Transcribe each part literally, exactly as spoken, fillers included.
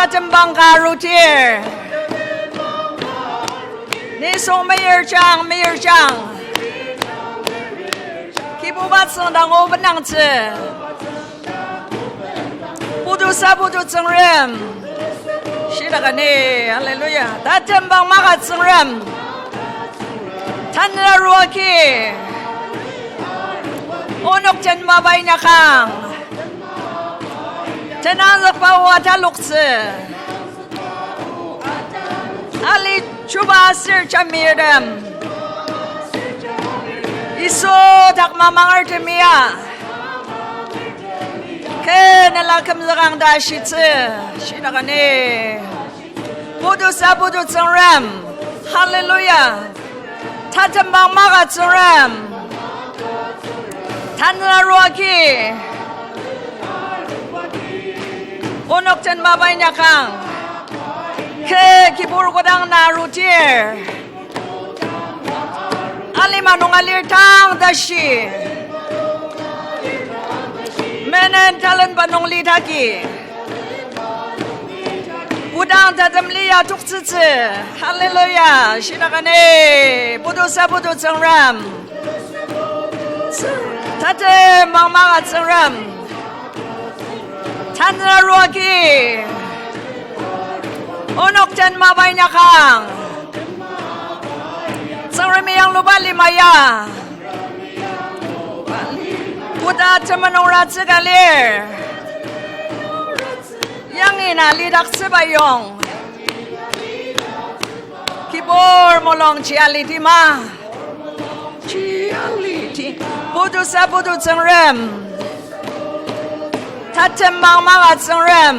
Tembang ka arudir. Nisung meyirjang, meyirjang. Kibuba tsüngdang o benangtsü. Putu sa putu Tsüngrem. Shidakani, hallelujah. Tatembang maka Tsüngrem. Tanü aruaki. Onok den mapa inyakang. Tenangzükba oa taloktsü. Ali chuba aser jamirtem. Yisu dak mamangertem ya. Kü nela kümzükang ta shitsü. Shidakani. Putu sa putu Tsüngrem. Hallelujah. Tatembang maka Tsüngrem. Tanü aruaki. Onok den mapa inyakang. Kü kibur kodang na arudir. Alima nung alir tang tashi. Menen talenba nung lidaki. Kodang tatem lia toktsütsü. Hallelujah. Shidakani. Putu sa putu Tsüngrem. Tatembang maka Tsüngrem. Tanü aruaki. Onok den mapa inyakang. Tsüngremi yangluba lima ya. Koda temulung ratsü ka lir. Yangi na lidaktsüba yong. Kibur mulung ji aliti ma. Ji aliti. Putu sa putu Tsüngrem. Tatembang maka Tsüngrem.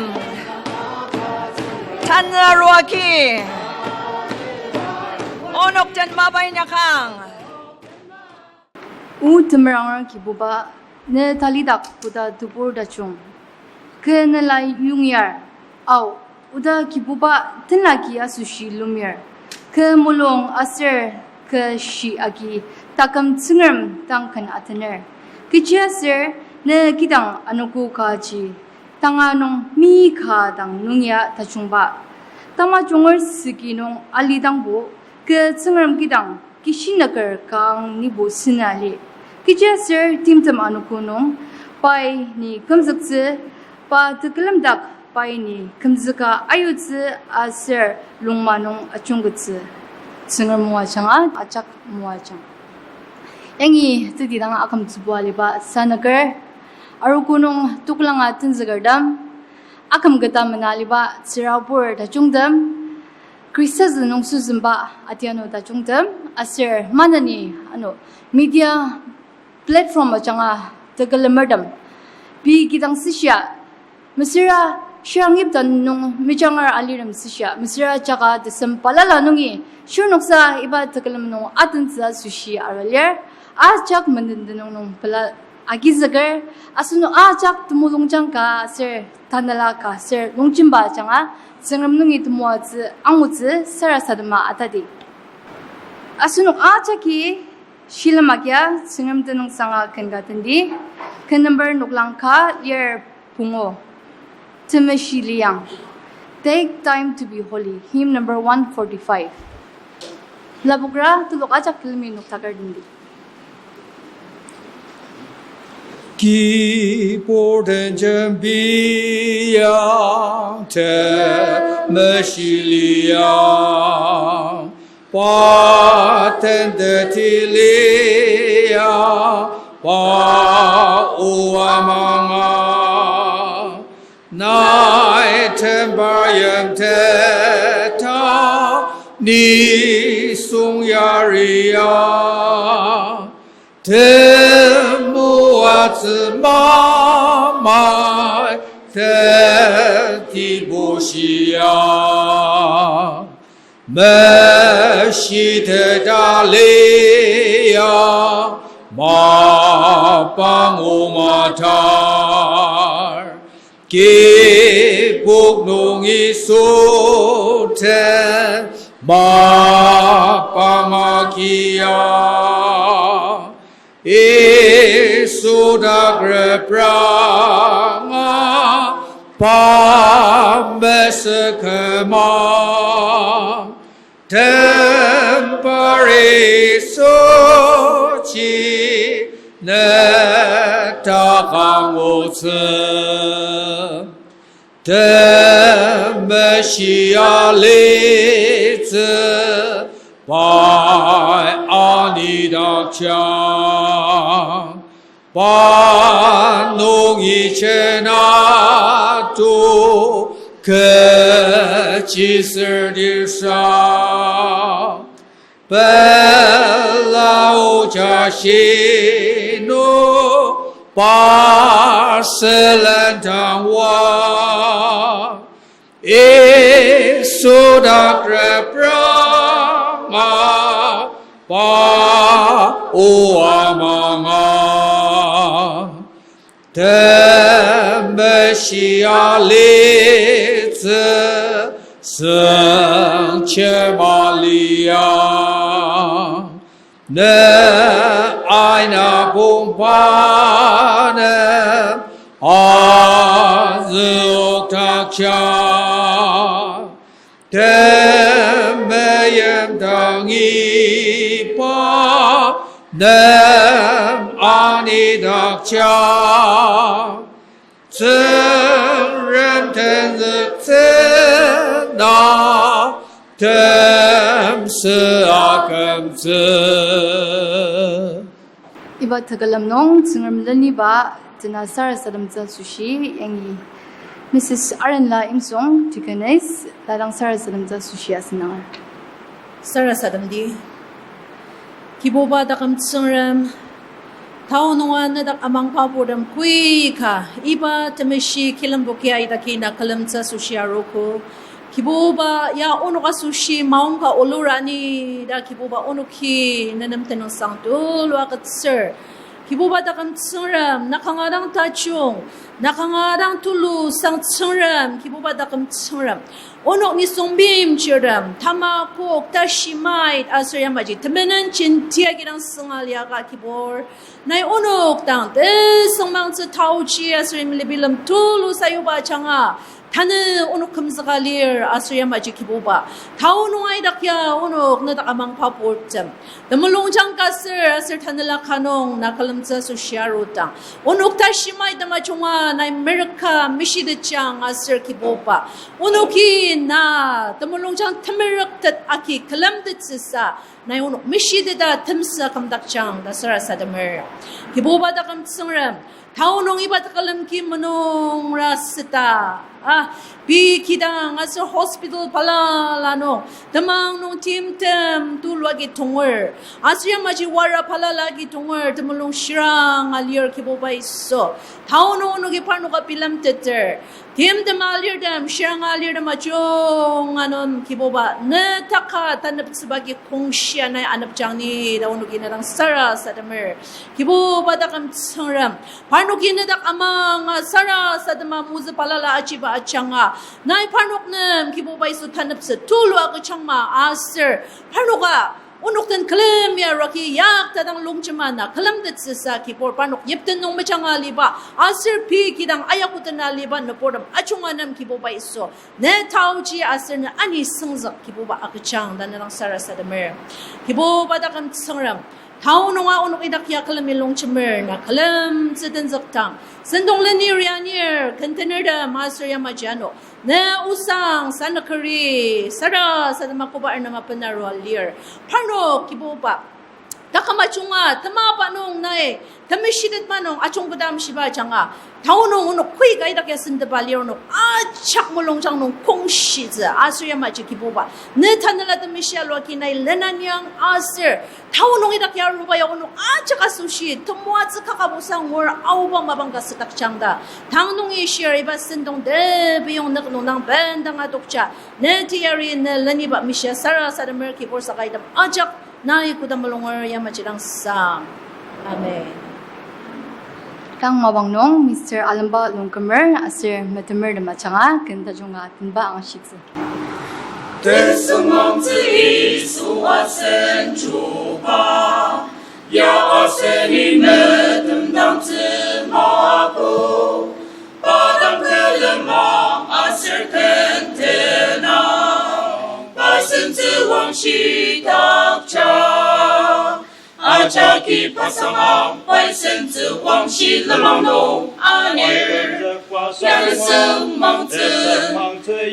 Tanü aruaki. Onok den mapa inyakang. O temerangra Kibuba, ne talidak koda tebur tajung. Kü nela yongyar, ao, oda Kibuba tenlaki asoshi lumir. Kü mulung aser kü shi agi taküm Tsüngrem dang ken atener. Kechiaser ne kidang anogo kaji, tanga nung mi ka dang nungya tajungba. Tamajunger süki nung alidangbo, kü Tsüngrem kidang kishinüker kang nibo sena li. Kechiaser timtem anogo nung, pai ni kümzüktsü, pa tekülemdak pai ni kümzüka ayutsü aser lungma nung ajungkettsü. Tsüngrem moajanga ajak moajang. Yangi teti dang akümtsübua aliba sanüker, arogo nung toklanga tenzükertem, aküm keta mena aliba tsürabur tajungtem, Khrista zü nung süzümba atianu tajungtem, aser maneni ano media platform ajanga tekülemertem, pei kidang süshia, mesüra shirang yipta nung mejanger alirtem süshia, mesüra jaka tesem balala nungi shirnoksa iba tekülem nung atentsü asoshi arua lir, ajak menden tenüng nung pela agizüker, asenok ajak temulungjang ka aser tanela ka aser longjemba ajanga Tsüngrem nungi temoatsü angutsü sarasadema atadi. Asenok ajaki shilem agia Tsüngrem tenüngsanga ken ka tendi, ken number noklang ka lir pungu. Temeshi liang. Take time to be holy. Hymn number one forty-five. Lapokra telok ajak külemi noktaker tendi. Kibur den jembiang, temeshi liang, pa tenteti lia, pa oa manga. Nai tembar yimteta nisung yaria, temoatsü mamai teti bushia. Meshiteta lia, mapang o matar. Kibok nung Yisu ten mapang agia. Yisu dak repranga pa mes Süküma, Tempari sochi ne takang otsü. Temeshi alitsü pai anidakjang. Pa nungi jenatu kechi sür dirsa. Pela oja shinu pa sülen tangwa. Yisu dak repranga pa oa manga. Temeshi alitsü sengchema liang. Ne aina pongpanem azüokdakja. Temeim dang iba nem anidakja. Tsüngrem tenzüktsü na temsü akümtsü. Iba tekülem nung Tsüngrem leniba tena sarasademtsü asoshi yangi Missus Arenla Imsung, Deaconess, ladang sarasademtsü asoshi asendanger. Sarasademdi. Kibuba taküm Tsüngrem, tao nunga nedak amangba purtem koika, iba temeshi kilemboki aidaki na külemtsü asoshi arogo. Kibuba ya onok asoshi maongka olurani ta Kibuba onoki nenem tenüngsang tulu agütsür. Kibuba taküm Tsüngrem, na kanga dang tajung, na kanga dang tulu sang Tsüngrem, Kibuba taküm Tsüngrem. Onok nisung meimchirtem, tamakok, tashimait, aser yamaji temenen jenti agi dang sünga liaka Kibur. Nai onok dang tesüngmangtsü taoji aser imlibilem tulu sayuba ajanga, tanü onok kümzüka lir aser yamaji Kibuba. Tao nung aidakya onok nedak amangba purtem temulungjang ka ser aser tanela ka nung na külemtsü asoshi arudang, onok tashimai temajunga nai merüka mishitetjang aser Kibuba, onoki na temulungjang temerüktet agi külemtettsüsa nai onok mishiteta temsü kümdakjang ta sarasademer. Kibuba taküm Tsüngrem, tao nung iba tekülem ki menungra süta, ah, pei kidang aser hospital balala nung temang nung timtem tulu agi tonger, aser yamaji wara balala agi tonger temulung shiranga lir Kibuba Yisu. Tao nung onoki parnoka bilemteter, timtem alirtem, shiranga alirtem ajunga nem Kibuba, ne taka taneptsüba agi kongshia nai anepjang ni ta onoki nedang sarasademer. Kibuba taküm Tsüngrem, parnoki nedak amanga sarasadema mozü balala ajiba ajanga, nai parnok nem Kibuba Yisu taneptsü tulu agüjangma aser parnoka onok den külemi arua ki yakta dang longjema na külemtettsüsa Kibur, parnok yipten nung mejanga aliba aser pei kidang ayakuten aliba nüburtem ajunga nem Kibuba Yisu, ne taoji aser ne ani süngzük Kibuba agüjang ta nedang sarasademer. Kibuba taküm Tsüngrem, tao nunga onok idak ya külemi longjemer na külemtsü tenzüktang, sentong lenir yanir, kentenertem aser yamaji ano ne osang sanükeri sarasadema koba arnema benarua lir. Parnok Kibuba, taküm ajunga temaba nung nai temeshitetba nung ajungketa amshiba ajanga, tao nung onok koika idak ya sentepa lir, onok ajak mulungjang nung kongshitsü aser yamaji Kibuba, ne tanela temeshi alua ki nai lenaniang aser tao nung idak ya aruba ya onok ajak asoshi temoatsü kaka busa ngur aoba mapang ka südakjang ta, tang nungi shir iba sentong tebiyong nük nung dang bendanga tokja, ne teyari ne leniba mishia sarasademer Kibur, saka item ajak nai koda mulunger yamaji dang sang. Amen. Tang mapang nung Mister Alemba Longkümer aser metemertem ajanga ken tajunga tenba angashitsü. Tesüngmangtsü Yisu asen chuba, ya aseni metemdangtsü mako, pa dang külema aser kente wangshi dakja. Ajaki pasang ang pai sentsü wangshi lenmang nung anir. Yatesem mangtsü,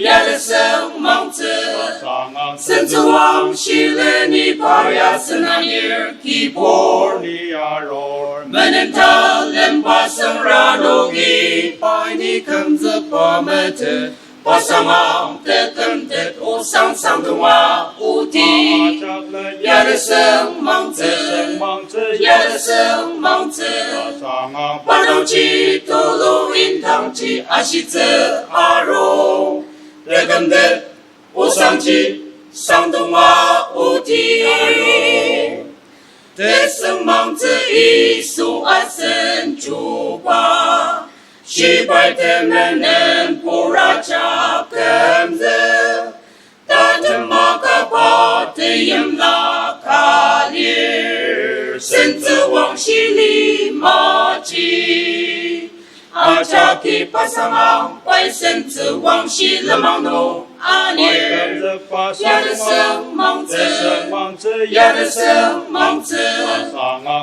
yatesem mangtsü. Sentsü wangshi leni pa ya sen anir kibur ni arur. Menen ta lemba sengra nungi pai ni kümzükba metet. Pasang ang tekümtet osang sangdonga oti. Yatesem mangtsü, yatesem mangtsü. Pasang ang pa dangji tulu indangji ashitsü arung. Tekümtet osangji sangdonga oti arung. Tesüngmangtsü Yisu asen chuba, shibai temenen pura ja kümzü. Tatema kaba teyimla ka lir, sentsü wangshi limaji. Ajaki pasang ang pai sentsü wangshi lenmang nung anir. Yatesem mangtsü, yatesem mangtsü.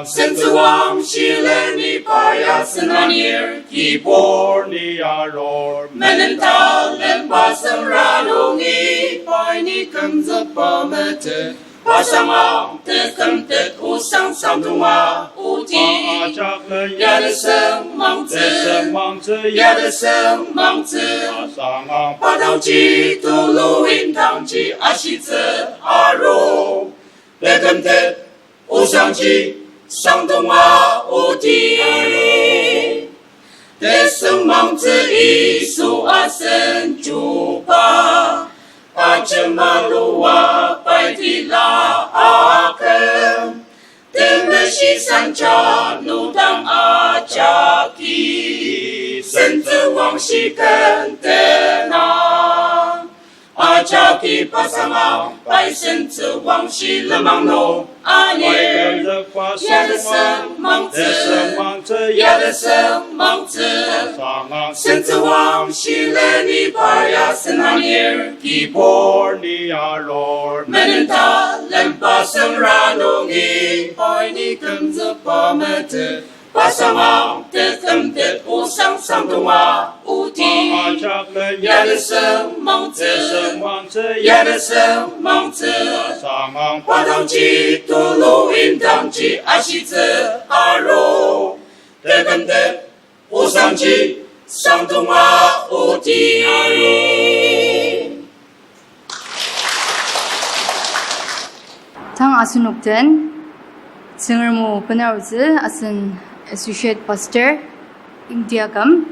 Sentsü wangshi leni pa ya sen anir kibur ni arur. Menen ta lemba sengra nungi pai ni kümzükba metet. Pasang ang tekümtet osang sangdonga oti. Yatesem mangtsü, yatesem mangtsü. Pa dangji tulu indangji ashitsü arung. Tekümtet osangji sangdonga oti arung. Tesüngmangtsü Yisu asen chuba, ajemalua pai tila aküm. Temeshi sanja nudang ajaki, sentsü wangshi kentena. Ajaki pasang ang pai sentsü wangshi lenmang nung anir. Yatesem mangtsü, yatesem mangtsü. Sentsü wangshi leni pa ya sen anir kibur ni arur. Menen ta lemba sengra nungi pai ni kümzükba metet. Pasang ang tekümtet osang sangdonga oti. Yatesem mangtsü, yatesem mangtsü. Pa dangji tulu indangji ashitsü arung. Tekümtet osangji sangdonga oti arung. Tang asenok den, Tsüngrem o benarutsü asen Associate Pastor India küm,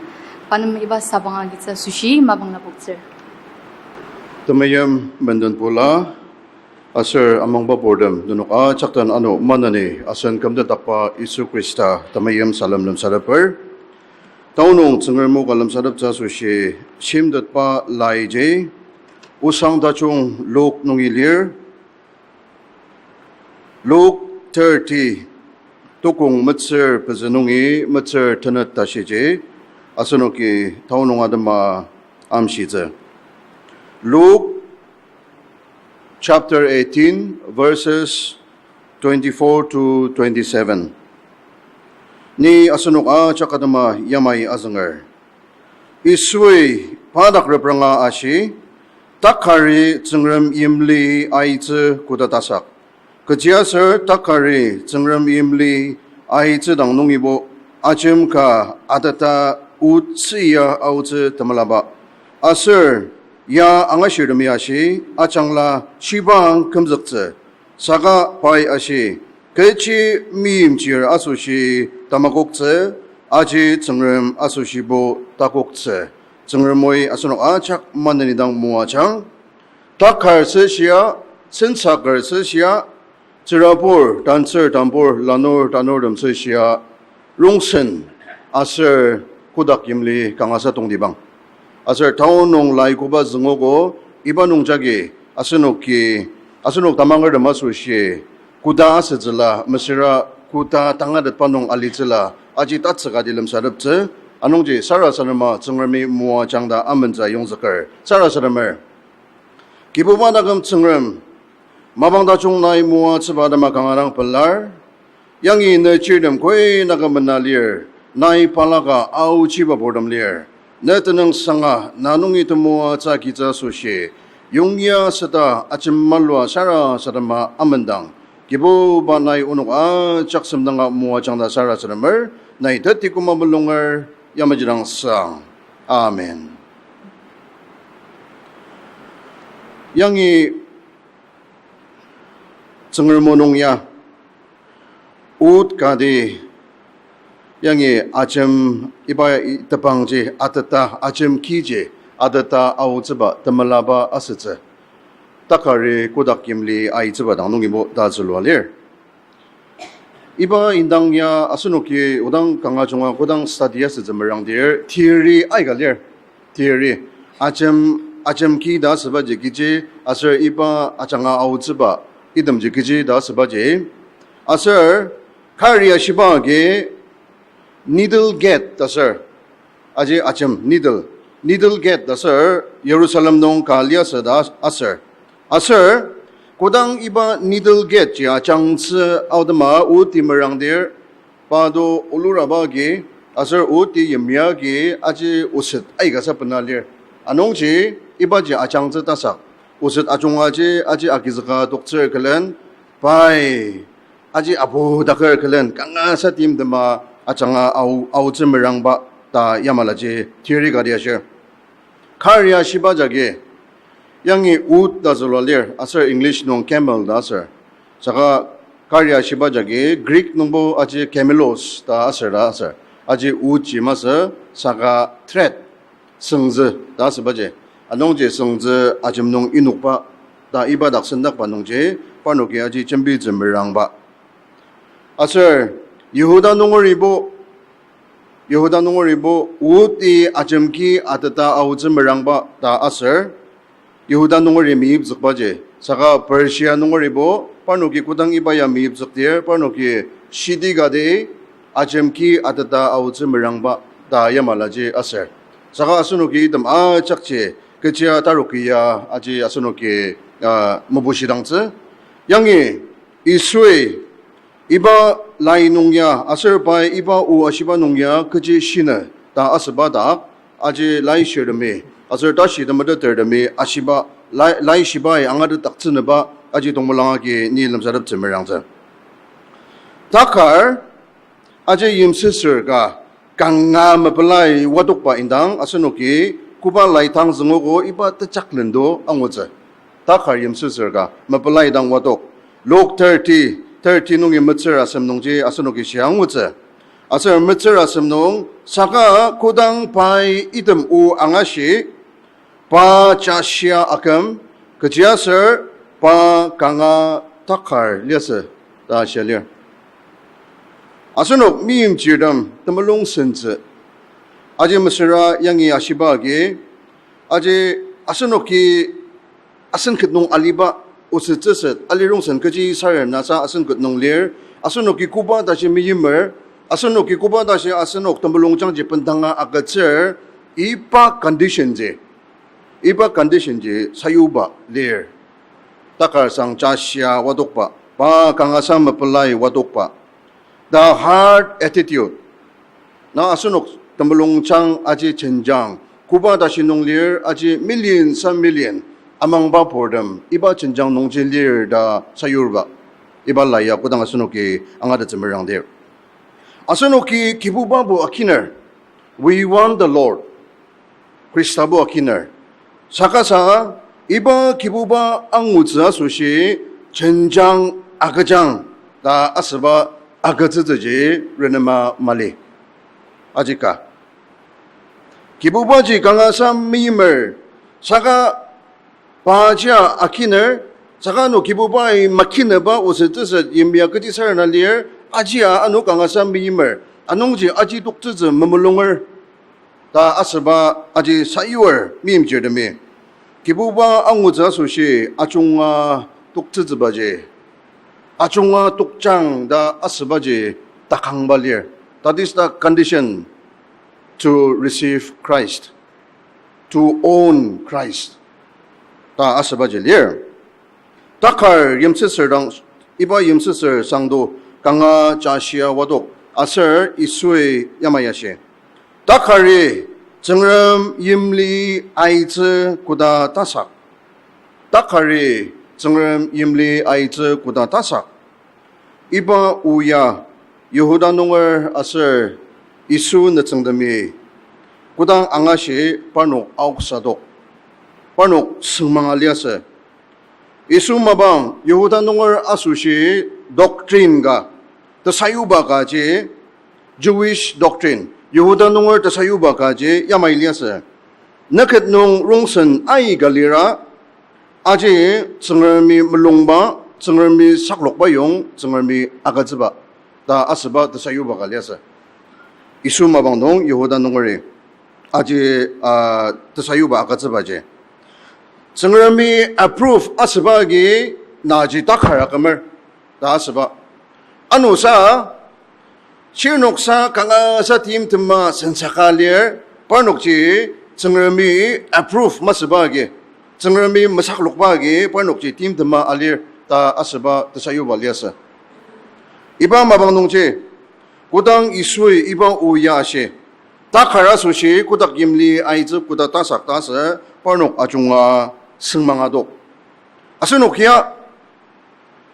pa nem iba sabang agitsü asoshi mapang lapoktsür. Temeim menden pula, aser amangba purtem nenok ajak den ano maneni asen kümtetdakba Yisu Khrista temeim salem lemsateper. Tanü nung Tsüngrem o ka lemsateptsü asoshi shimtetba laiji, osang tajung Luk nungi lir, Luk thirty, tukong metsür pezü nungi metsür tenet tashiji, asenoki tanü nung atema amshitsü. Luk chapter eighteen, verses twenty-four to twenty-seven. Ni asenok ajak atema yamai azünger. Yisui pa dak repranga ashi, Takari Tsüngrem yimli aitsü koda tasak. Kechiaser takari Tsüngrem yimli aitsü dang nungibo ajem ka ateta otsü ya aotsü temelaba. Aser ya angashirtemi ashi, ajangla shibang kümzüktsü. Saka pai ashi, kechi meimchir asoshi tamakoktsü, aji Tsüngrem asoshibo takoktsü. Tsüngremi asenok ajak maneni dang moajang. Takar sü shia, sensaker sü shia, tsürabur, tantsür tambur, lanur tanurtem sü shia, rongsen aser kotak yimli kangasa tongtibang. Aser tanü nung laikoba züngogo, iba nung jagi asenoki, asenok tamangertem asoshi, koda asütsüla, mesüra koda tangatetba nung alitsüla, aji tatsüka di lemsateptsü, anungji sarasadema Tsüngremi moajang ta amentsü ayongzüker. Sarasademer. Kibuba taküm Tsüngrem, Mapang tajung nai moatsüba atema kanga dang pelar, yangi ne chirtem koi naka mena lir, nai palaka aochiba purtem lir. Ne tenüng sanga na nungi temoatsü agitsü asoshi, yongya süta ajemalua sarasadema amendang, Kibuba nai onok ajak semdanga moajang ta sarasademer, nai teti küma mulunger, yamaji dang sang. Amen. Yangi Tsüngrem o nung ya, oat kati, yangi ajem, iba i-, tepangji ateta, ajem kiji ateta aotsüba temelaba asütsü, takari kotak yimli aitsüba dang nungibo ta zülua lir. Iba indang ya asenoki odang kanga junga kodang study asütsü merangdir, theory aika lir. Theory. Ajem, ajem ki ta asübaji kechi, aser iba ajanga aotsüba itemji kechi ta asübaji. Aser kari ashiba agi needle gate ta aser. Aji ajem needle. Needle gate ta aser Jerusalem nung ka liasü ta aser. Aser kodang iba needle gate ji ajangtsü aodema oat-i merangdir, pa do oluraba agi, aser oat-i yimya agi aji oset aikasa bena lir. Anungji ibaji ajangtsü tasak, oset ajungaji aji agizüka toktsür külen, pai aji apu daker külen kangasa timtema ajanga ao, aotsü merangba ta yamalaji theory kati ashir. Kari ashiba jagi, yangi oat ta zülua lir, aser English nung camel ta aser. Saka kari ashiba jagi Greek nungbo aji camelos ta aser ta aser. Aji oat ji masü, saka thread, süngzü ta asübaji. Anungji süngzü ajem nung inokba ta iba dak sendakba nungji, parnoki aji jembitsü merangba. Aser Yihuda nungeribo, Yihuda nungeribo oat-i ajemki ateta aotsü merangba ta aser, Yihuda nungeri meyipzükbaji, saka Persia nungeribo parnoki kodang iba ya meyipzükdir, parnoki shidi kati ajemki ateta aotsü merangba ta yamalaji aser. Saka asenoki item ajakji kechi taruki ya aji asenoki, ah, mebushidangtsü. Yangi Yisui iba lai nung ya, aser pai iba o ashiba nung ya kechi shinü ta asüba dak, aji laishirtemi, aser tashi temetetertemi ashiba, lai, laishibai angatetdaktsünüba aji tongmulanga agi ni lemsateptsü merangtsü. Takar, aji yimsüsür ka kanga mepelai watokba indang asenoki koba lai tang züngogo iba tejaklendo angutsü. Takar yimsüsür ka mepelai dang watok. Luk thirty, thirty nungi metsür asem nungji asenoki shia angutsü. Aser metsür asem nung, saka kodang pai item o angashi, pa jashia aküm, kechiaser pa kanga takar liasü ta shia lir. Asenok meimchirtem temulung sentsü, aji mesüra yangi ashiba agi, aji asenoki asen ket nung aliba, osettsüset, alirongsen kechi sarir nasa asen ket nung lir, asenoki koba tashi meimer, asenoki koba tashi asenok temulungjangji bendanga agütsür, iba condition ji, iba condition ji sayuba lir. Takar sang jashia watokba, pa kangasa mepelai watokba. The hard attitude. Na asenok temulungjang aji jenjang, koba tashi nung lir aji million sa million amangba purtem iba jenjang nungji lir ta sayurba. Iba la ya kodang asenoki angatettsü merangdir, asenoki Kibubabo akiner. We want the Lord. Khristabo akiner. Saka sa, iba Kibuba angutsü asoshi jenjang agüjang ta asüba agütsütsüji renema mali. Ajika, Kibubaji kangasa meimer, saka pajia akiner, saka ano Kibubai makineba osettsüset yimya kechi sarena lir, ajia ano kangasa meimer, anungji aji toktsütsü memulunger ta asüba aji sayur meimchirtemi. Kibuba angutsü asoshi ajunga toktsütsübaji, ajunga tokjang ta asübaji takangba lir. That is the condition to receive Christ, to own Christ ta asübaji lir. Takar yimsüsür dang, iba yimsüsür sangdo kanga jashia wadok, aser Yisui yamai ashi, takari Tsüngrem yimli aitsü koda tasak. Takari Tsüngrem yimli aitsü koda tasak. Iba o ya Yihuda nunger aser Yisu nütsüngtemi kodang angashi parnok aoksadok, parnok süngmanga liasü. Yisu mapang Yihuda nunger asoshi doctrine ka, tesayuba kaji, Jewish doctrine, Yihuda nunger tesayuba kaji yamai liasü. Nüket nung rongsen aika lira, aji Tsüngremi mulungba, Tsüngremi saklokba yong Tsüngremi agütsüba ta asüba tesayuba ka liasü. Yisu mapang nung Yihuda nungeri aji, ah, tesayuba agütsübaji, Tsüngremi approve asüba agi naji takar akümer ta asüba. Anosa, shirnoksa kangasa timtema sensaka lir, parnokji Tsüngremi approve masüba agi, Tsüngremi mesaklokba agi parnokji timtema alir ta asüba tesayuba liasü. Iba mapang nungji, kodang Yisui iba o ya ashi, takar asoshi kotak yimli aitsü koda tasak ta asü, parnok ajunga süngmanga dok. Asenok ya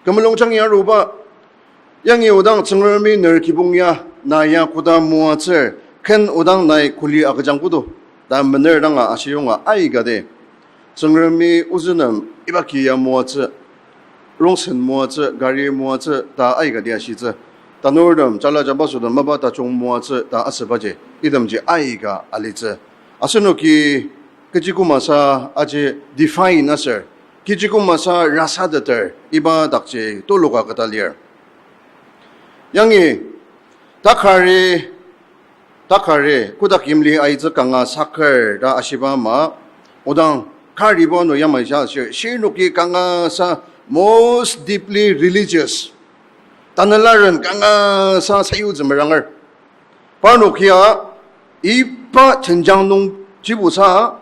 kü mulungjang ya aruba, yangi odang Tsüngremi ner kibong ya, na ya koda moatsür, ken odang nai kuli agüjang kodo ta mener danga ashiyonga aikati, Tsüngremi ozü nem iba ki ya moatsü, rongsen moatsü, gari moatsü ta aikati ashitsü. Tanurtem, jala jabasotem mapa tajung moatsü ta asübaji, itemji aika alitsü. Asenoki kechi kümasa aji define aser, kechi kümasa rasateter iba dakji tuluka keta lir. Yangi takari, takari kotak yimli aitsü kanga saker ta ashiba ama, odang karibo ano yamai ja shir, shirnoki kangasa most deeply religious, tanelaren kangasa sayutsü meranger. Parnokia iba jenjang nung jibusa,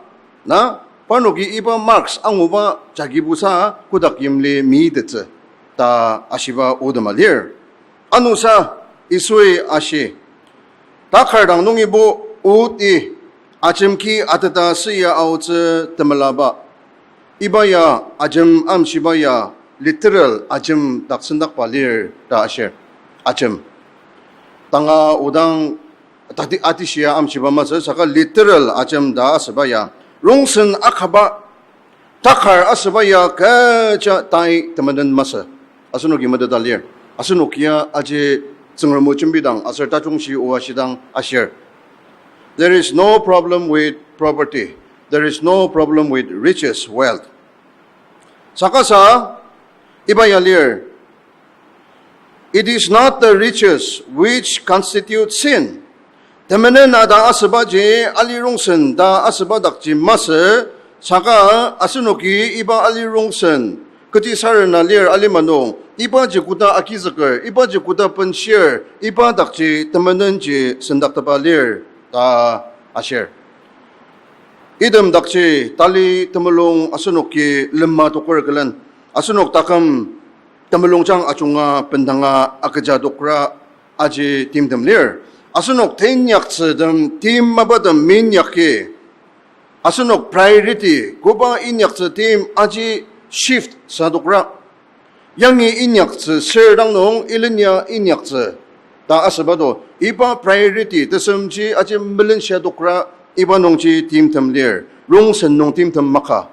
na, parnoki iba marks anguba jagibusa kotak yimli mitettsü ta ashiba otema lir. Anosa Yisui ashi, takar dang nungibo oti ajemki ateta süa aotsü temelaba. Iba ya ajem amshiba ya literal ajem dak sendakba lir ta ashir. Ajem. Tanga odang tati atishia amshiba masü saka literal ajem ta asüba ya rongsen akaba, takar asüba ya kecha tai temenen masü. Asenoki meteta lir. Asenok ya aji Tsüngrem o jembidang aser tajungshi o ashidang ashir, there is no problem with property. There is no problem with riches, wealth. Saka sa, iba ya lir, it is not the riches which constitute sin. Temenen a ta asübaji ali rongsen ta asüba dakji masü, saka asenoki iba ali rongsen kechi sarena lir alima nung, ibaji koda agizüker, ibaji koda benshir, iba dakji temenenji sendaktepa lir ta ashir. Item dakji tali temulung asenoki lema toker külen, asenok taküm temulungjang ajunga bendanga agüja tokra aji timtem lir. Asenok teinyaktsütem tim mapatem minyaki, asenok priority koba inyaktsü tim aji shift sa tokra. Yangi inyaktsü sür dang nung ilenya inyaktsü ta asüba do, iba priority tesemji aji melenshia tokra, iba nungji timtem lir, rongsen nung timtem maka.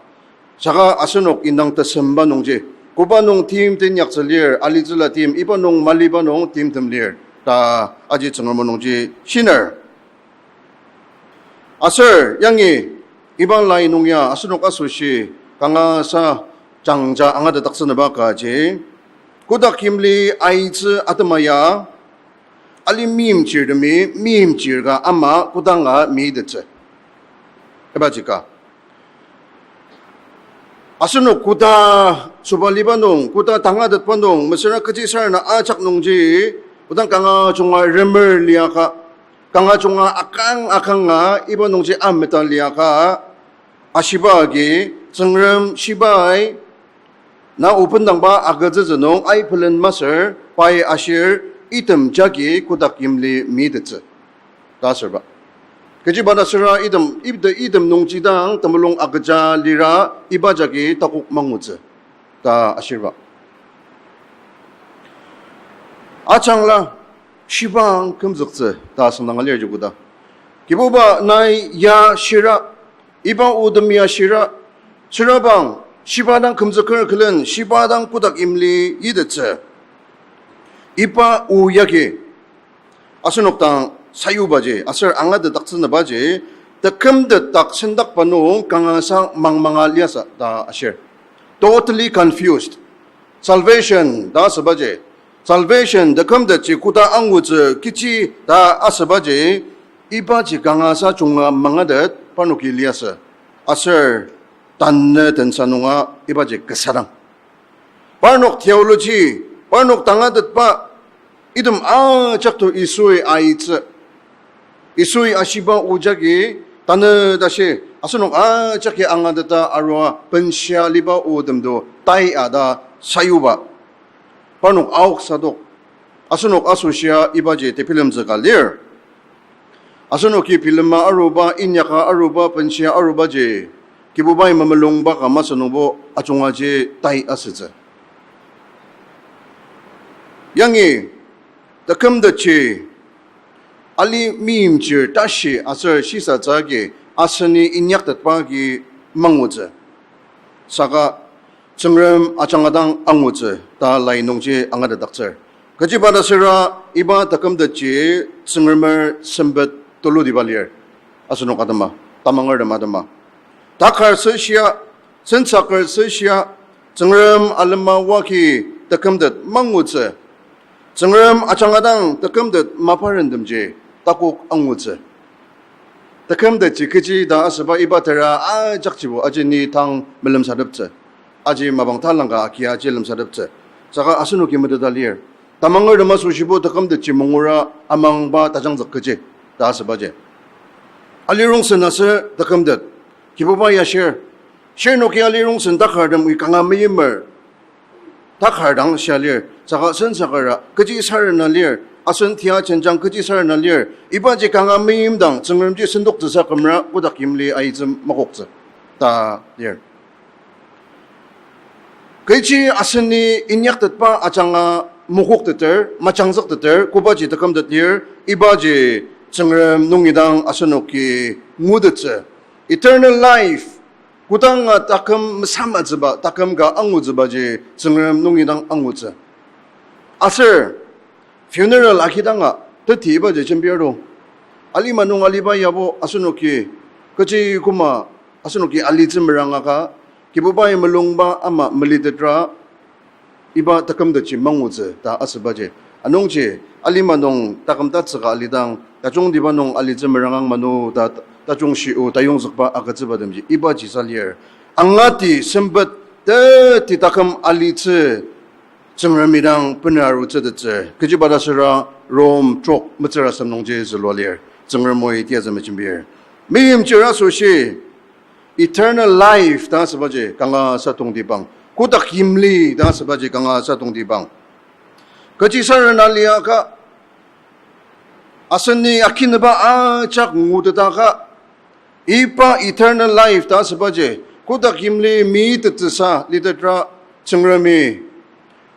Saka asenok indang tesemba nungji, koba nung tim teinyaktsü lir, alitsüla tim, iba nung maliba nung timtem lir ta aji Tsüngrem o nungji shiner. Aser yangi iba lai nung ya asenok asoshi kangasa jangja angatetdaktsünüba kaji, kotak yimli aitsü atema ya ali meimchirtemi meimchir ka ama kodanga mitettsü. Ibaji ka asenok koda sobaliba nung, koda tangatetba nung, mesüra kechi sarena ajak nungji, kodang kanga junga remer liaka, kanga junga akang akanga iba nungji ameta liaka, ashiba agi, Tsüngrem shibai Na obendangba agütsütsü nung ai pelen masür, pai ashir, item jagi kotak yimli mitettsü ta asürba. Kechiba ta süra item, ip-, item nungji dang temulung agüja lira iba jagi takok mangutsü ta ashirba. Ajangla shibang kümzüktsü ta asüngdang alir joko ta. Kibuba nai ya shira, iba otem ya shira, sürabang shiba dang kümzüker külen shiba dang kotak yimli yitettsü. Iba o yagi asenok dang sayubaji aser angatetdaktsünübaji, tekümtet dak sendakba nung kangasa mangmanga liasü ta ashir. Totally confused. Salvation ta asübaji, salvation tekümtetji koda angutsü kechi ta asübaji, ibaji kangasa junga mangatet parnoki liasü. Aser tanü tensa nunga ibaji kasadang. Parnok theology, parnok tangatetba, item ajak to Yisui aitsü. Yisui ashiba o jagi tanü tashi, asenok ajaki angateta arua benshia liba otem to tai ata sayuba. Parnok aoksadok. Asenok asoshia ibaji tebilemtsü ka lir. Asenoki bilema aruba, inyaka aruba, benshia arubaji, Kibubai mamulungba ka masü nungbo ajungaji tai asütsü. Yangi tekümtetji ali meimchir tashi aser shisatsü agi aseni inyaktetba agi mangutsü. Saka Tsüngrem ajanga dang angutsü ta lai nungji angatetdaktsür. Kechiba ta süra iba tekümtetji Tsüngremer sempet tulutiba lir. Asenok atema, tamangertem atema, takar süshia, sensaker süshia, Tsüngrem alema oa agi tekümtet mangutsü. Tsüngrem ajanga dang tekümtet maparentemji takok angutsü. Tekümtetji kechi ta asüba iba tera ajakjibo aji ni tang melemsateptsü. Aji mapang talangka agia aji lemsateptsü. Saka asenoki meteta lir, tamangertem asoshibo tekümtetji mungura amangba tajangzük kechi ta asübaji, alirongsen aser tekümtet, Kibuba ya shir. Shirnoki alirongsen takartem oi kanga meimer takar dang shia lir, saka sensakera kechi sarena lir, asen tia jenjang kechi sarena lir, ibaji kanga meimdang Tsüngremji sentoktsüsa kümera kotak yimli aitsü makoktsü ta lir. Kechi aseni inyaktetba ajanga mokokteter, majangzükteter, kobaji tekümtet lir, ibaji Tsüngrem nungi dang asenoki ngutettsü. Eternal life, kodanga taküm mesamatsüba, taküm ka angutsübaji Tsüngrem nungi dang angutsü. Aser funeral agidanga teti ibaji jembir to. Alima nung aliba yabo asenoki kechi koma asenoki alitsü merangaka, Kibubai mulungba ama melitetra, iba tekümtetji mangutsü ta asübaji. Anungji alima nung taküm tatsüka alidang, tajungtiba nung alitsü merangang manu ta tajungshi o tayongzükba agütsübatemji ibaji sa lir. Angati sempet teti taküm alitsü Tsüngremi dang bener arutsütettsü. Kechiba ta süra Rom trok metsür asem nungji zülua lir. Tsüngrem o tiyazü mejembir. Meimchir asoshi eternal life ta asübaji kanga sa tongtibang, kotak yimli ta asübaji kanga sa tongtibang. Kechi sarena liaka, aseni akinüba ajak ngutetaka, iba eternal life ta asübaji, kotak yimli mitettsüsa litetra Tsüngremi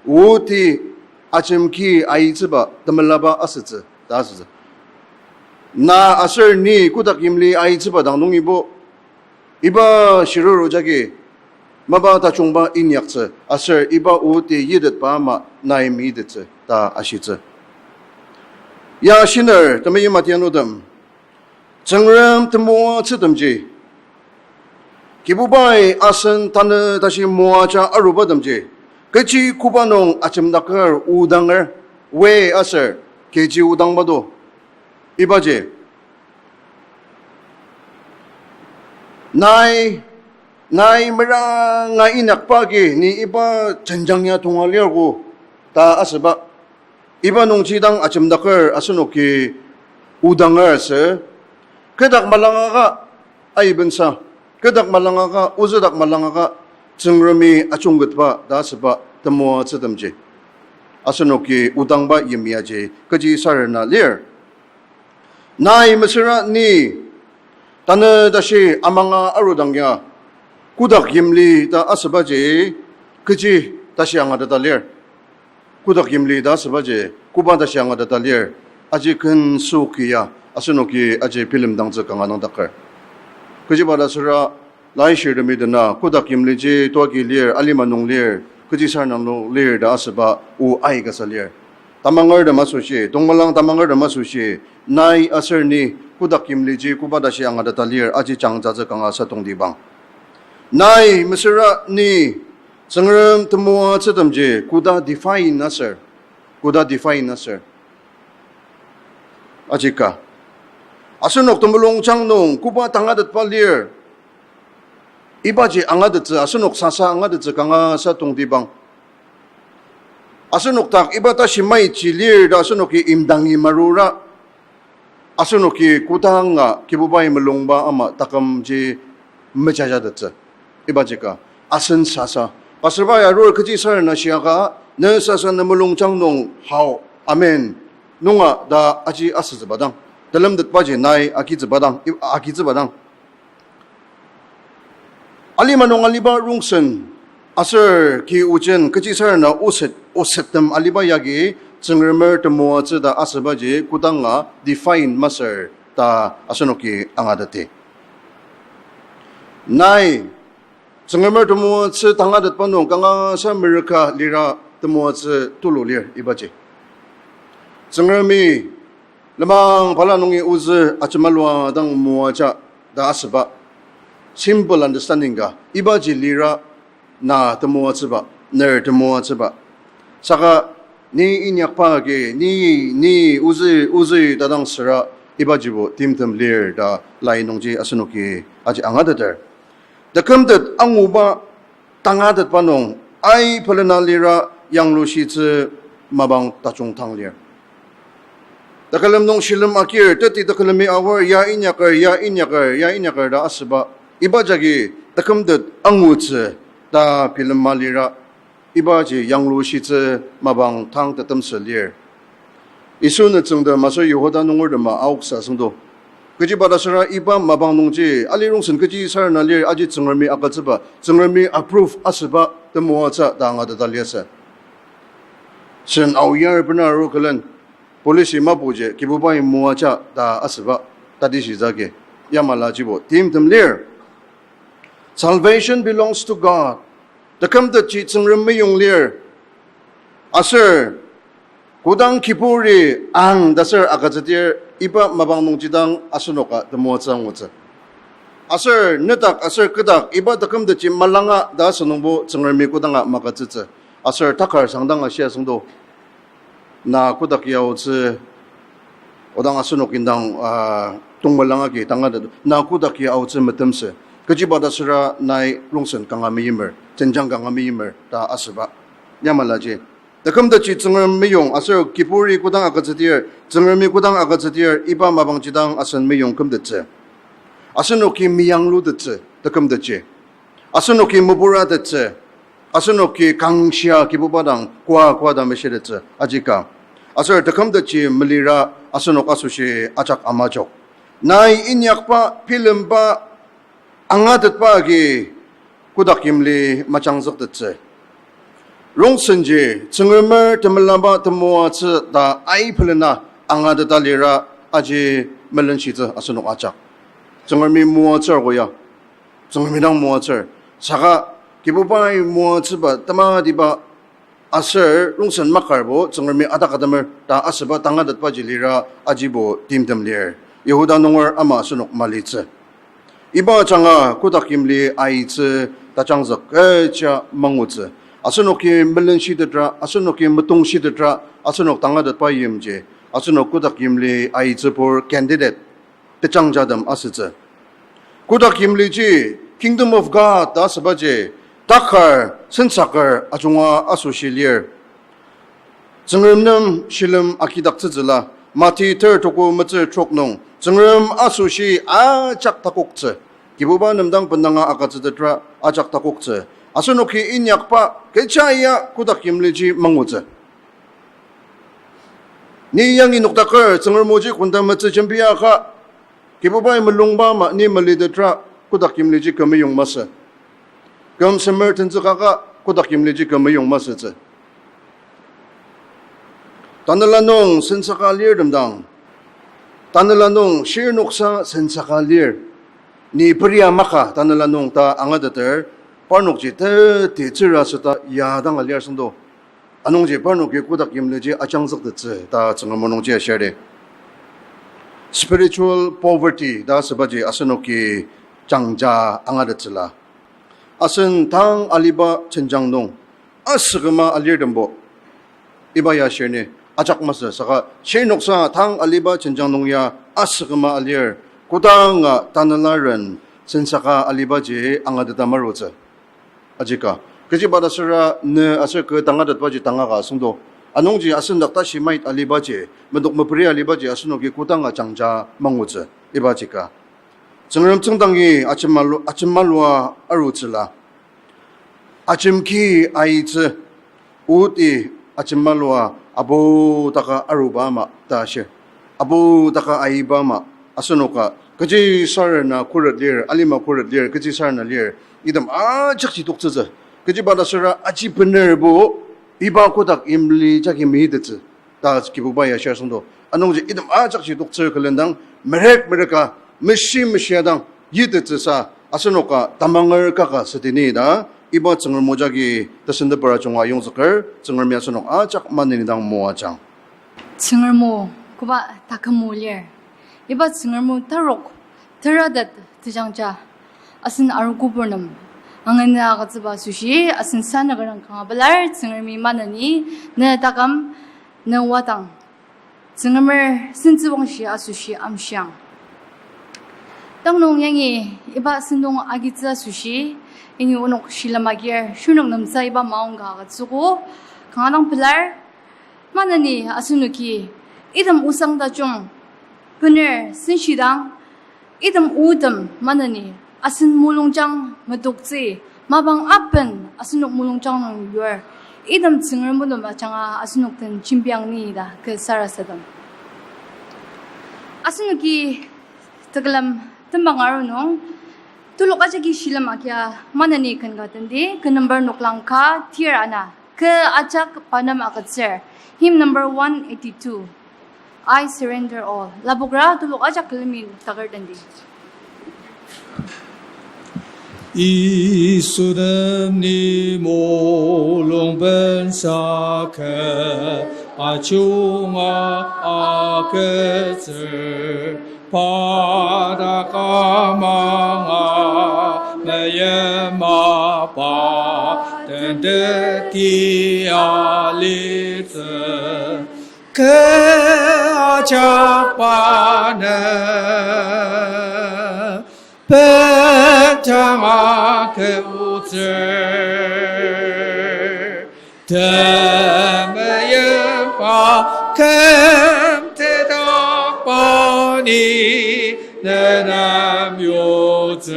oti ajemki aitsüba temelaba asütsü ta asütsü. Na aser ni kotak yimli aitsüba dang nungibo, iba shiruru jagi mapa tajungba inyaktsü aser iba oti yitetba ama nai mitettsü ta ashitsü. Ya shiner temeim atianutem, Tsüngrem temoatsütemji, Kibubai asen tanü tashi moaja arubatemji, kechi koba nung ajemdaker odanger, we aser kechi odangba do, ibaji nai, nai meranga inyakba agi ni iba jenjang ya tonga lirgo ta asüba. Iba nungji dang ajemdaker asenoki odanger asü. Kü dak malangaka aibensa, kü dak malangaka, ozü dak malangaka, Tsüngremi ajungketba ta asüba temoatsütemji asenoki odangba yimyaji kechi sarena lir. Nai mesüra ni tanü tashi amanga arudang ya, kotak yimli ta asübaji kechi tashi angateta lir. Kotak yimli ta asübaji koba tashi angateta lir, aji ken süoki ya asenoki aji bilemdangtsü kanga nüngdaker. Kechiba ta süra, laishirtemi dena kotak yimliji toaki lir, alima nung lir, kechi sarena nung lir ta asüba o aikasa lir. Tamangertem asoshi, tongmelang tamangertem asoshi, nai aser ni kotak yimliji koba tashi angateta lir aji jangjatsü kanga sa tongtibang. Nai mesüra ni Tsüngrem temoatsütemji koda define aser, koda define aser ajika. Asenok temulungjang nung koba tangatetba lir, ibaji angatettsü, asenok sasa angatettsü kanga sa tongtibang. Asenok dak iba tashi maiji lir ta asenoki imdangi marura, asenoki kodanga Kibubai mulungba ama takümji mejajatettsü. Ibajika asen sasa. Pastor bai arur kechi sarena shiaka, ne sasa ne mulungjang nung hao, amen nunga ta aji asütsüba dang, telemtetbaji nai agitsüba dang, i-, agitsüba dang. Alima nung aliba rongsen aser ki ojen kechi sarena oset, osettem aliba yagi Tsüngremer temoatsü ta asübaji kodanga define masür ta asenoki angateti. Nai, Tsüngremer temoatsü tangatetba nung kangasa merüka lira temoatsü tulu lir ibaji. Tsüngremi lenmang balala nungi ozü ajemalua dang moaja ta asüba simple understanding ka ibaji lira na temoatsüba, ner temoatsüba. Saka ni inyakba agi, ni, ni ozü, ozü ta dang süra ibajibo timtem lir ta lai nungji asenoki aji angateter. Tekümtet anguba tangatetba nung ai pelena lira yanglushitsü mapang tajung tang lir. Tekülem nung shilem akir, teti tekülemi aor, ya inyaker, ya inyaker, ya inyaker ta asüba. Iba jagi tekümtet angutsü ta bilema lira, ibaji yanglushitsü mapang tang tetemsü lir. Yisu nütsüngtem aser Yihuda nungertema aoksa süngdo. Kechiba ta süra iba mapang nungji alirongsen kechi sarena lir aji Tsüngremi agütsüba, Tsüngremi approve asüba temoatsü ta angateta liasü. Sen aoyar bena aru külen, police mapuji Kibubai moaja ta asüba, tati shizagi, yamalajibo timtem lir. Salvation belongs to God. Tekümtetji Tsüngrem meyong lir. Aser kodang kiburi ang ta ser agütsüdir iba mapang nungji dang asenoka temoatsü angutsü. Aser nedak aser kü dak iba tekümtetji malanga ta asünungbo Tsüngremi kodanga magütsütsü. Aser takar sangdang ashia süngdo. Na kodak ya aotsü, odang asenok indang, ah, tongmelang agi tangatet, na kodak ya aotsü metemsü. Kechiba ta süra nai rongsen kanga meimer, jenjang kanga meimer ta asüba. Yamalaji, tekümtetji Tsüngrem meyong aser kiburi kodang agütsüdir, Tsüngremi kodang agütsüdir iba mapangji dang asen meyong kümtettsü. Asenoki meyanglutettsü tekümtetji. Asenoki meburatettsü. Asenoki kangshia Kibuba dang koa koa ta meshitettsü ajika. Aser tekümtetji melira asenok asoshi ajak amajok. Nai inyakba, bilemba, angatetba agi kodak yimli majangzüktettsü. Rongsenji Tsüngremer temelaba temoatsü ta aipelena angateta lira aji melenshitsü asenok ajak. Tsüngremi moatsür ko ya, Tsüngremi dang moatsür. Saka Kibubai moatsüba tematiba aser rongsen makarbo Tsüngremi atakatemer ta asüba tangatetbaji lira ajibo timtem lir. Yihuda nunger ama asenok malitsü. Iba ajanga kotak yimli aitsü tajangzük kecha mangutsü. Asenoki melenshitetra, asenoki metongshitetra, asenok tangatetba yimji asenok kotak yimli aitsübur candidate tejangjatem asütsü. Kotak yimliji Kingdom of God ta asübaji takar sensaker ajunga asoshi lir. Tsüngrem nem shilem agidaktsütsüla, Mati ter tuko metsür trok nung, Tsüngrem asoshi ajak takoktsü. Kibuba nem dang bendanga agütsütetra ajak takoktsü. Asenoki inyakba kecha ya kotak yimliji mangutsü. Ni yangi nokdaker Tsüngrem oji konda metsü jembiaka, Kibubai mulungba ama ni melitetra kotak yimliji kü meyong masü. Küm semer tenzükaka kotak yimliji kü meyong masütsü. Tanela nung sensaka lirtem dang, tanela nung shirnoksa sensaka lir. Ni peria maka tanela nung ta angateter, parnokji teti tsüra süta ya dang alir süngdo. Anungji parnoki kotak yimliji ajangzüktettsü ta Tsüngrem o nungji ashir di. Spiritual poverty ta asübaji asenoki jangja angatettsüla. Asen tang aliba jenjang nung asüküma alirtembo. Iba ya shirni ajak masü saka shirnoksa tang aliba jenjang nung ya asüküma alir, kodanga tanelaren sensaka alibaji angateta marutsü. Ajika, kechiba ta süra ne aser kü tangatetbaji tangaka asüngdo. Anungji asen dak tashi mait alibaji, medok meperi alibaji asenoki kodanga jangja mangutsü. Iba jika Tsüngrem tsüngdangi ajemalu-, ajemalua arutsüla. Ajemki aitsü, oti ajemalua abu taka aruba ama ta shir. Abu taka aiba ama, asenoka kechi sarena khuret lir, alima khuret lir, kechi sarena lir, item ajakji toktsütsü. Kechiba ta süra aji benerbo iba kotak yimli jagi meitettsü ta Kibuba ya shir süngdo. Anungji item ajakji toktsür külendang merek mereka, meshi meshia dang yitettsüsa asenoka tamanger kaka sütini ta iba Tsüngrem o jagi tesendepera junga yongzüker, Tsüngremi asenok ajak maneni dang moajang. Tsüngrem o koba taküm o lir. Iba Tsüngrem o tarok teratet tejangja asen arogo pur nem angana agütsüba asoshi asen sanakerang kanga pelar. Tsüngremi maneni ne taküm, ne wadang Tsüngremer sentsüwangshi asoshi amshiang. Tanü nung yangi iba sentong agitsü asoshi, yangi onok shilem agir, shirnok nemtsü iba maongka agütsüogo, kanga dang pelar, maneni asenoki, item osang tajung, bener senshidang, item otem maneni asen mulungjang metoktsü, mapang aben asenok mulungjang nung yur, item Tsüngrem o nem ajanga asenok den jembiang ni ta kü sarasadem. Asenoki tekülem tembang aru nung, telok ajaki shilem agia maneni ken ka tendi, kü number noklang ka tir ana, kü ajak pa nem agütsür, hymn number one eighty-two, I surrender all. Lapokra telok ajak külemi taker tendi. Yisu nem ni mulung bensa kü ajunga agütsür, pa dak amanga meyimaba tenteti alitsü. Kü ajak pa nem bendanga kü otsür, temeyimba küm tetakba ni nenem yotsür.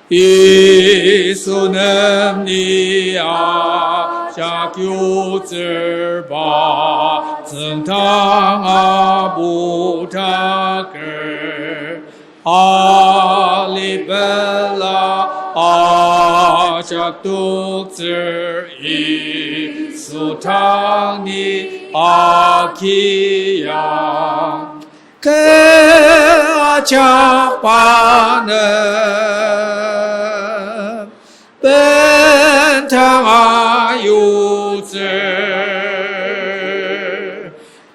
Yisu nem ni ajak yotsürba tsüngdang apu taker, alibela ajak toktsür Yisu tang ni akiang. Kü ajak pa nem bendanga yotsür,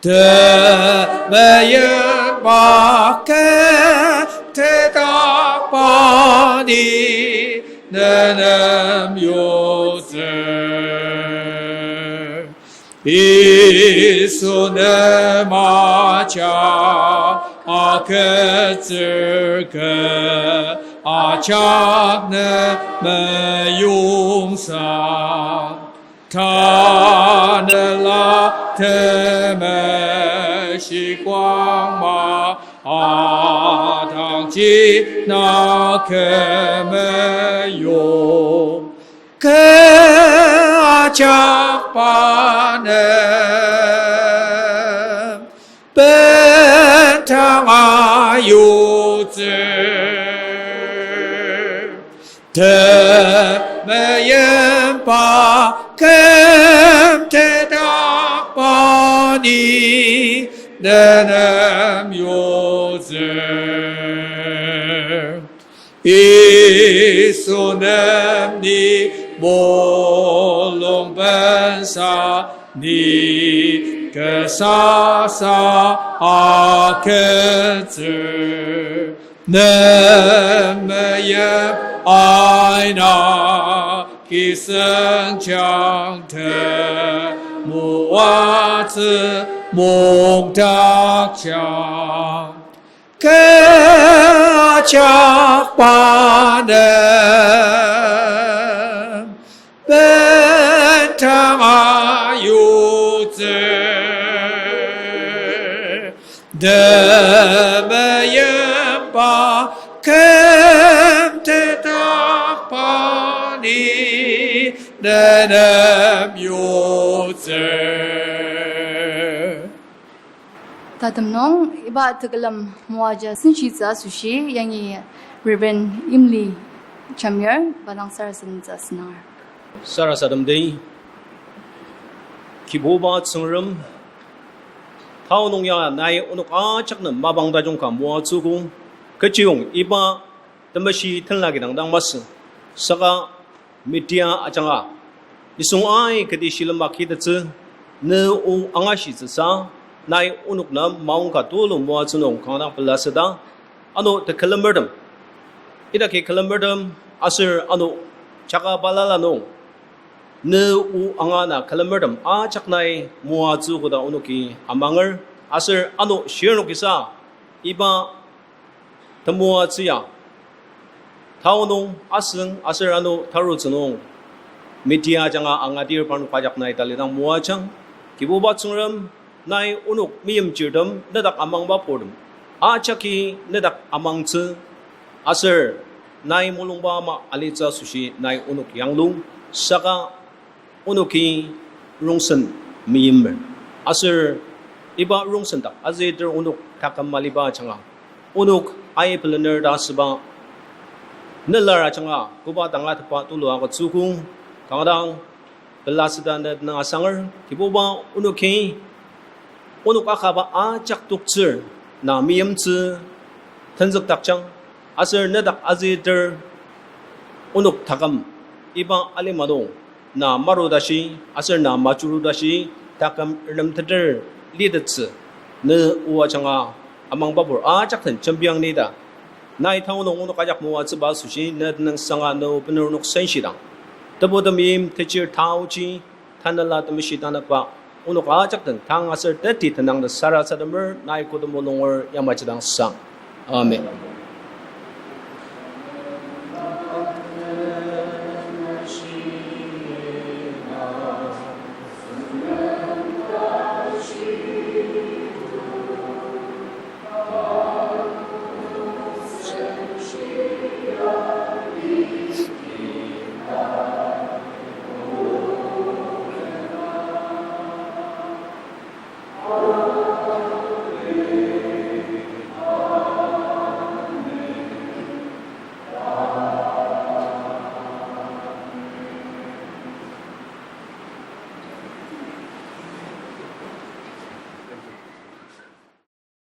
temeyimba küm tetakba ni nenem yotsür. Yisu nem ajak agütsür, kü ajak nem meyongsa, tanela temeshi kwangma, atangji na kü me Jakba nem bendanga yutsür. Temeimba küm tetakba ni nenem yutsür. Yisu nem ni mulung bensa ni kesasa akentsür. Nemeim aina kisengjang temoatsü mungdakjang. Kü ajakba nem bendanga yutsür. Temeimba küm tetakba ni nenem yutsür. Tatem nung iba tekülem moaja senshitsü asoshi yangi Reverend Imli Jamir pa dang sarasademtsü asünger. Sarasademdi. Kibuba Tsüngrem, tao nung ya nai onok ajak nem mapang tajung ka moatsüogo, kechiyong iba temeshi tenla kidang dang masü, saka media ajanga nisung ai kati shilem akitettsü, ne o angashitsüsa, nai onok nem maongka tulu moatsü nung kanga dang pelaseta, ano tekülemertem, idaki külemertem aser ano jaka balala nung ne o anga na külemertem ajak nai moatsü koda onoki amanger, aser ano shirnokisa iba temoatsü ya tao nung asüng aser ano tarutsü nung media ajanga angadir parnok ajak nai talidang moajang. Kibuba Tsüngrem, nai onok meimchirtem, nedak amangba purtem ajaki nedak amangtsü, aser nai mulungba ama alitsü asoshi nai onok yanglu, saka onoki rongsen meimer. Aser iba rongsen dak azüter onok taküm maliba ajanga onok ai pelener ta asüba nelar ajanga koba tangatetba tulu agütsüogo, kanga dang pelaseta ne tenüng asanger. Kibuba, onoki onok akaba ajak toktsür na meimtsü tenzükdakjang, aser nedak azüter onok taküm iba alima nung na maru tashi aser na majuru tashi taküm renemteter litettsü, ne o ajanga amangbapur ajak den jembiang nita. Nai tao nung onok ajak moatsüba asoshi ne tenüng sanga ne o bener onok senshidang, Tebu temeim techir taoji, Tanela Temeshi Tanükba, onok ajak den tang aser teti tenang ta sarasademer, nai kü temulunger yamaji dang sang. Amen.